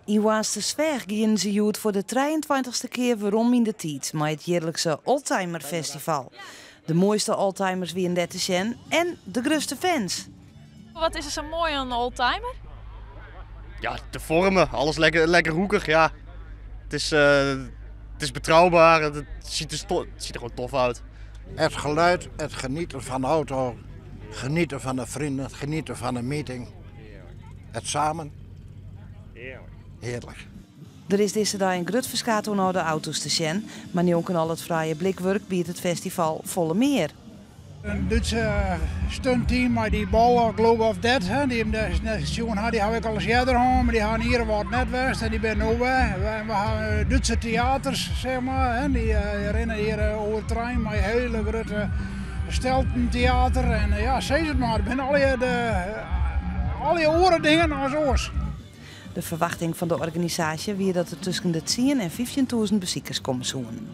Yn Hoarnstersweach gienen se hjoed foar de trijeentweintichste kear werom yn de tiid mei it jierlikse Oldtimer Festival. De moaiste oldtimers wienen dêr te sjen en de grutste fans. Wat is der sa moai oan in oldtimer? Ja, de vormen, alles lekker, lekker hoekig, ja. Het is, het is betrouwbaar, het ziet er gewoon tof uit. Het geluid, het genieten van de auto, genieten van de vrienden, genieten van de meeting. Het samen. Heerlijk. Der is dizze dei in grut ferskaat oan âlde auto's te sjen, mar njonken al it fraaie blikwurk biedt it festival folle mear. In Dútse stuntteam mei dy bal Globe of Death, dy't him net sjoen ha, dy ha ik al ris earder hân, mar dy ha in jier of wat net west en dy binne no wer. We ha Dútse teaters, zeg maar, dy rinne hjir oer it terrein mei hele grutte stelten teater en ja, sis it mar, it binne allegear de allegear oare dingen as oars. De ferwachting fan de organisaasje wie dat der tusken de tsien en fyftjintûzen besikers komme soenen.